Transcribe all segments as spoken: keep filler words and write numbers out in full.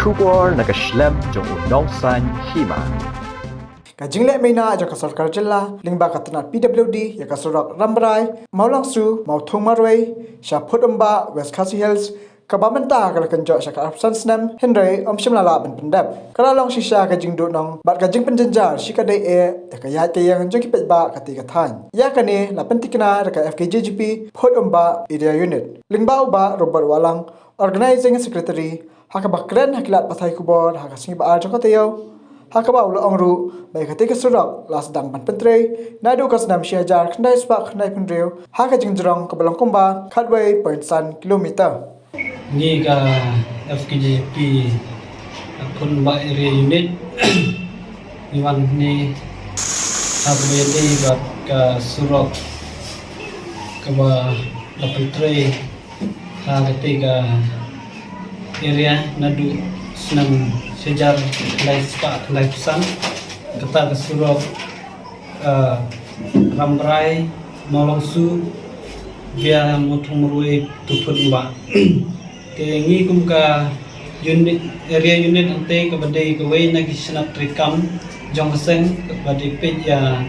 Khubor na ka shlem jong u nongsan hima. Ka jingleh maina jong ka sorkar jylla lyngba ka tnat P W D ïa ka surok Rambrai, Mawlangsu, Mawthung Marwei, sha Phut Umbah, West Khasi Hills, kaba mynta ka la kynjoh sha ka arphew san snem, hynrei ym shym la lah ban pyndep. Ka la long shisha ka jingduhnong bad ka jingpynjynjar shi ka dei eh ïa ka ïaid ka ïeng jong ki paidbah katei ka thaiñ. Ïa kane la pyntikna da ka F K J G P Phut Umbah Area Unit lyngba u Bah Robert Wahlang, Organizing Secretary, ha kaba kren ha ki lad pathai khubor ha ka sngi ba ar jong ka taïew, ha kaba u la ong ruh ba ïa katei ka surok la sdang ban pyntrei naduh ka snem shi hajar khyndai spah khyndai phew hynriew ha ka jingjrong kaba long kumba khatwei point san kilometer. Ngi ka F K J P Phut Umbah Area Unit ngi wan hangne ha kaba ïadei bad ka surok kaba la pyntrei ha katei ka area naduh snem shi hajar khyndai spah khyndai phew san. Kata ka surok, ah, Rambrai, Mawlangsu, via Mawthung Marwei to Phut Umbah. Te ngi kum ka unit, area unit hangtei kaba dei kawei na ki shnat treikam jong ka seng kaba dei peit ïa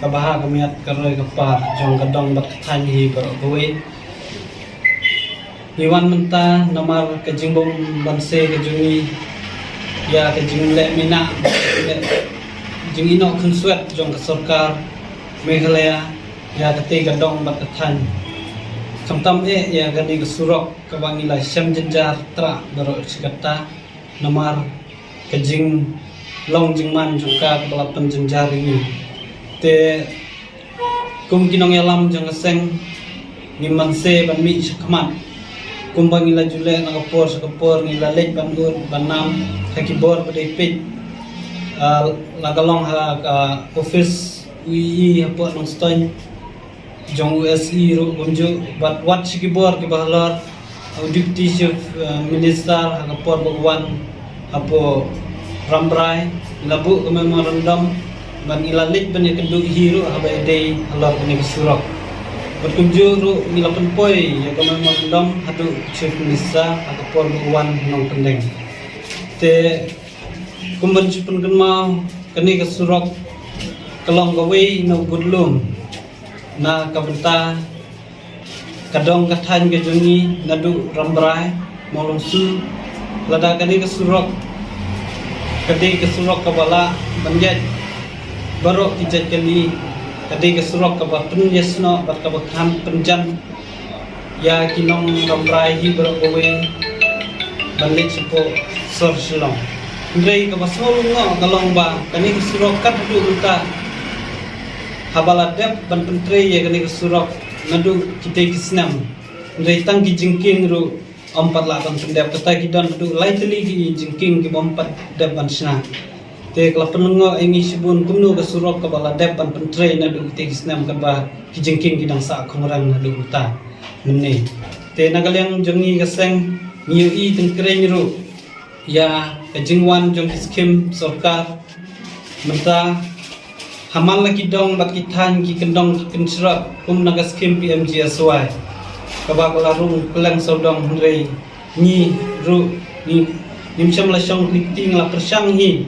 ka bha ka miat ka roi ka par jong ka dong bad ka thaiñ hi baroh kawei. Ngi wan mynta namar ka jingbymbanse ka jong ngi ïa ka jingleh maina, jingïehnoh khunswet jong ka sorkar Meghalaya ïa katei ka dong bad ka thaiñ. Khamtam eh ïa kane ka surok kaba ngi la shem jynjar trah baroh shi katta namar ka jinglong jingman jong ka kaba la pynjynjar ïa ngi. Te kum ki nongïalam jong ka seng ngim banse ban mih shakhmat. Kumba ngi la ju leh na ka por sha ka por, ngi la leit ban ud ban nam ha ki bor ba dei peit, ah, la ka long ha ka office U E E hapoh Nongstoiñ, jong U S E ruh kumjuh, bad wat sha ki bor kiba halor. U Deputy Chief, eh, Minister ha ka por ba u wan hapoh Rambrai, ngi la buh ka memorandum bad ngi la leit ban ïakynduh hi ruh haba ïadei halor kane ka surok. Bad kumjuh ruh ngi la pynpoi ïa ka memorandum haduh Chief Minister ha ka por ba u wan ha Nongpyndeng. Te kumban shu pynkynmaw, kane ka surok ka long kawei na u budlum na ka bynta ka dong ka thaiñ ka jong ngi naduh Rambrai, Mawlangsu. Lada kane ka surok ka dei ka surok kaba lah ban ïaid baroh ki jait kali, ka dei ka surok kaba pynïasnoh bad kaba khan pynjan ïa ki nong Rambrai hi baroh kawei ban leit shapoh sor Shillong. Hynrei kaba sngewlyngngoh ka long ba kane ka surok kat haduh mynta haba la dep ban pyntrei ïa kane ka surok naduh kitei ki snem, hynrei tang ki jingkieng ruh ym pat lah ban pyndep, kata ki don haduh lai tylli ki jingkieng kiba ym pat dep ban shna. Te ka la pynlyngngoh ïa ngi shibun kumno ka surok kaba la dep ban pyntrei naduh kitei ki snem, kaba ki jingkieng ki dang sah khongren haduh mynta mynne. Te na ka liang jong ngi ka seng, ngi ïohi tyngkreiñ ruh ïa ka jingwan jong ki skhim sorkar mynta ha man la ki dong bad ki thaiñ ki kyndong ki kynshrot, kum na ka skhim P M G S Y kaba ka la rung kylleng sawdong, hynrei ngi ruh ngi, ngim shym la shong kti, ngi la pyrshang hi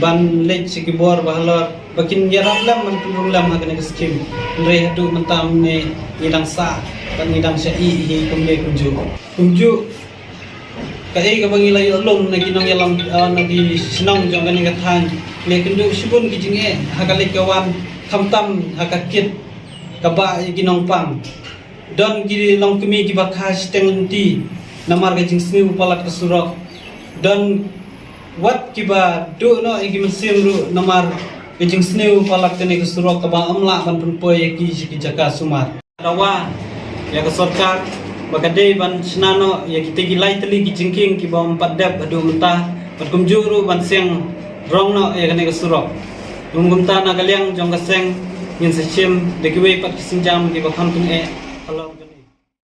ban leit sha ki bor ba halor ba kin ïarap lem ban pynrung lem ha kane ka skhim, hynrei haduh mynta mynne ngi dang sah bad ngi dang shah ïeh hi kumne kumjuh. Kumjuh kaei kaba ngi la ïoh lum na ki nongïalam, eh, na ki shnong jong kane ka thaiñ, ngi kynduh shibun ki jingeh ha ka leit ka wan, khamtam ha ka kit kaba ïa ki nongpang. Don ki longkmie kiba kha shiteng lynti namar ka jingsniew palat ka surok. Don wat kiba duh noh ïa ki mynsiem ruh namar ka jingsniew palat kane ka surok kaba ym lah ban pynpoi ïa ki sha ki jaka sumar. Dawa ïa ka sorkar ba ka dei ban shna noh ïa kitei ki lai tylli ki jingkieng kiba ym pat dep haduh mynta, bad kumjuh ruh ban seng rong noh ïa kane ka surok. Kum kumta na ka liang jong ka seng ngin sa shim da kiwei pat ki sienjam kiba kham tyngeh halor